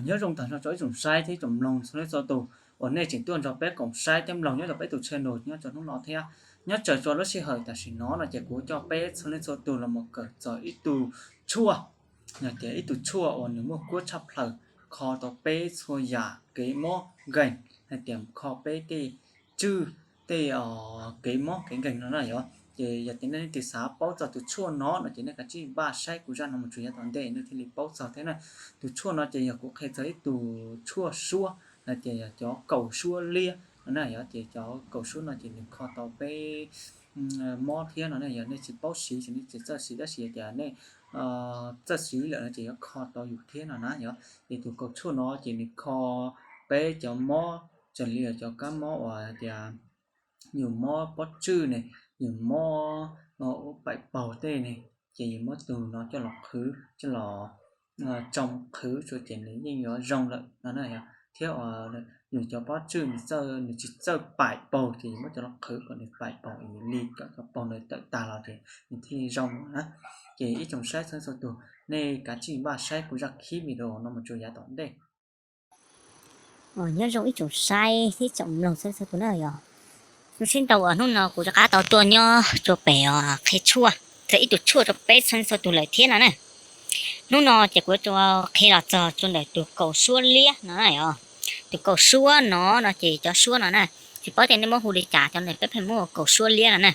Nyob zoo tag nrho rau ib tsoom saib thiab ib tsoom mloog txhua leej txhua tus uas nej tseem tuaj nrog peb koom saib thiab mloog nyob rau peb tus channel nyob rau hnub no thiab. Nyob txog rau lub sij hawm tam sim no no ces kuv coj peb txhua leej txhua tus los mus kawm txog ib tug tshuaj, hais tias ib tug tshuaj uas nws muaj kuab tshaj plaws, kho tau peb txhua yam kev mob nkeeg, hais tias kho peb tej tswj, tej kev mob kev nkeeg no na yom. Ces yog tias nej leej twg xav paub txog tus tshuaj no no ces nej kav tsij npaj saib kuv zaj no mus txog yav tom ntej nej thiaj li paub txog thiab na. Tus tshuaj no ces yog kuv qhia txog ib tug tshuaj suab, hais tias yog cov kaus suab liab no na yom. Ces cov kaus suab no ces nws kho tau peb mob thiab no na. Yog nej tsis paub siv ces nej tsis txawj siv, tab sis yog tias nej txawj siv lawm no ces yuav kho tau yus thiab no na yom. Ces tus kaus tshuaj no ces nws kho peb cov mob, raws li cov kab mob uas tias yus mob pob tswj ne, yus mob paim paug tej ne, ces yus muab tus no coj los qhwv, coj los tsoo qhwv rau ces nws yeej yuav zoo lawm no na. Thiab uas yus cov pob tswj nws tsis txawj paim paug ces yus muab cov los qhwv kom nws paim paug, yus li kom cov paug ntawd tawm tag los ces nws thiaj li zoo na. Ces ib tsoom saib txhua txhua tus, nej kav tsij npaj saib kuv zaj khib video no mus txog yav tom ntej. Nyob zoo ib tsoom saib thiab tsoom mloog txhua txhua tus na yom. Zoo siab ntau uas hnub no kuv rov qab tau tuaj nyob rau pem qhia tshuaj, txog ib tug tshuaj rau peb txhua txhua tus lawm thiab no na. Hnub no ces kuv qhia los txog rau ntawm tus kaus suab liab no na yom. Tus kaus suab no no ces cov suab no na, tsis paub tias nej muab hu li cas, cov no peb pheej muab kaus suab liab no na.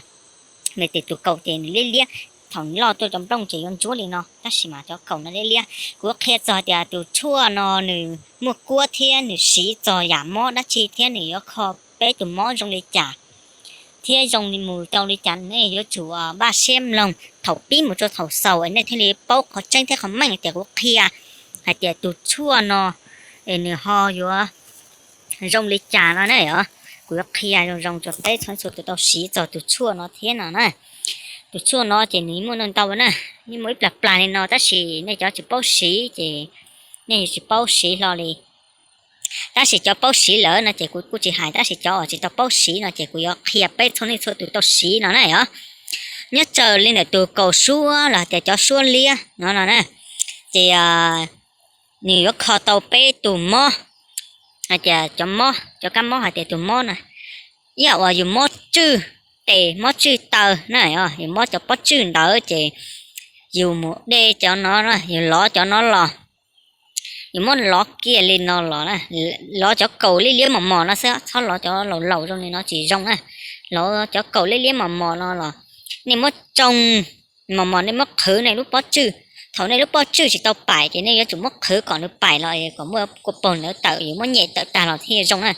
Nws tias tus kaus ces nws liab liab, thaum loj tuaj cov nplooj ces yuav ntsuab li no, tab sis mas cov kaus no liab liab. Kuv qhia txog tias tus tshuaj no nws muaj kuab thiab nws siv txog yam mob dab tsi thiab nws yuav kho peb tus mob zoo li cas thiab zoo li mus rau li cas, nej yuav tsum npaj siab mloog thaum pib mus rau thaum xaus es nej thiaj li paub qhov tseeb thiab qhov meej tias kuv qhia hais tias tus tshuaj no es nws ho yuav zoo li cas no na yom. Kuv yuav qhia zoo zoo rau peb txhua txhua tus tau siv txog tus tshuaj no thiab no na. Tus tshuaj no ces nws muaj ntau ntau na, yeej muaj ib plag plag li no tab sis nej cov tsis paub siv ces nej yuav tsis paub siv hlo li. Tab sis cov paub siv lawm no ces kuv kuj tsis hais, tab sis cov uas tsis tau paub siv no ces kuv yuav qhia peb txhua leej txhua tus tau siv no na yom. Nyob raws li ntawm tus kaus suab los tias cov suab liab no no na, ces nws yuav kho tau peb tus mob, hais tias cov mob, cov kab mob hais tias tus mob na, ib yam uas yus mob tswj tes mob tswj taw na, yus mob cov pob tswj ntawd ces yus mus de cov no, yus lov cov no los, yus muab lov kiag li no los, lov cov kaus liab liab mos mos no xwb, txhob lov cov laus laus zoo li no tsis zoo na. Lov cov kaus liab liab mos mos no los, nej muab tsoo mos mos, nej muab qhwv nej lub pob tswj. Thaum nej lub pob tswj tsis tau paim ces nej yuav tsum muab qhwv kom nws paim los kom muaj kua paug ntawd tawm, yus muab nyem tawm tag los thiaj zoo na.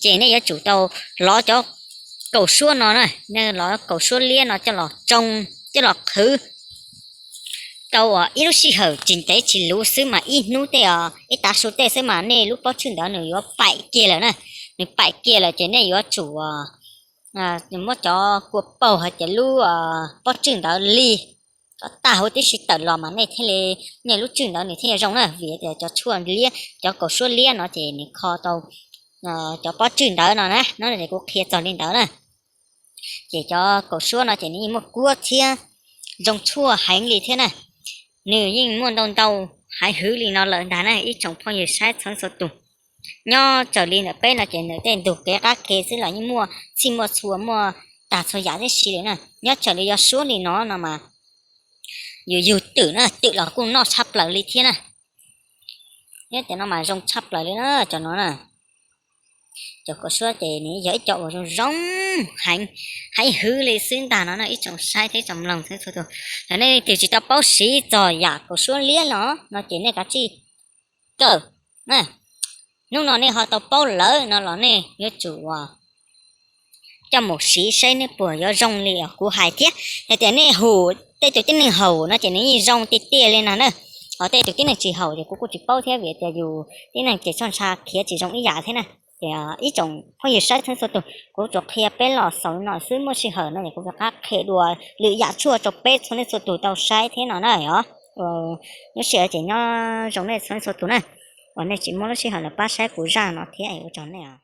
Ces nej yuav tsum tau lov cov kaus suab no na, nej lov kaus suab liab no coj los tsoo, coj los qhwv tau ib lub sij hawm tsis ntev tsis luv xwb mas ib hnub tej, ib tav su tej xwb mas nej lub pob tswj ntawd nws yuav paim kiag lawm na. Nws paim kiag lawm ces nej yuav tsum muab cov kua paug hais tias lub pob tswj ntawd li kom tag huv tib si tawm los mas nej thiaj li, nej lub tswj ntawd nws thiaj zoo na, vim tias cov tshuaj liab, cov kaus suab liab no ces nws kho tau cov pob tswj ntawd no na, no ces kuv qhia txog li ntawd na. Ces cov kaus suab no ces nws yeej muaj kuab thiab zoo tshuaj heev li thiab na. Nws yeej muaj ntau ntau haiv hwv li no lawm ntag na ib tsoom phooj ywg saib txhua txhua tus. Nyob raws li ntawm peb no ces nws tej ntug kev qab ke xwb los yeej muaj txhij muaj txhua muaj tag txhua yam tib si li na. Nyob raws li yog suab li no no mas yus yug twm na, twm los kuj noj tshaj plaws li thiab na. Nyob cov no mas zoo tshaj plaws li na, cov no na. Cov kaus suab ces nws yog ib co uas zoo zoo heev, haiv hwv li xwb ntag no na ib tsoom saib thiab tsoom mloog txhua txhua tus. Yog nej leej twg tsis tau paub siv txog yam kaus suab liab los no ces nej kav tsij kawm na. Hnub no nej ho tau paub lawm no los nej yuav tsum coj mus siv saib nej puas yuav zoo li kuv hais thiab. Yog tias nej haum, tej tus tib neeg haum no ces nws yeej zoo tiag tiag li no na. Ho tej tus tib neeg tsis haum ces kuv kuj tsis paub thiab, vim tias yus tib neeg ces txoj ntsha khiav tsis zoo ib yam thiab na. Ces ib tsoom phooj ywg saib txhua txhua tus, kuv tsuas qhia peb los xaus li no xwb, muaj sij hawm no ces kuv rov qab qhia dua lwm yam tshuaj rau peb txhua leej txhua tus tau saib thiab no na os. Lub sij hawm ces nyob zoo nej txhua leej txhua tus na, uas nej tseem muab lub sij hawm los pab saib kuv zaj no thiab, ua tsaug nej os.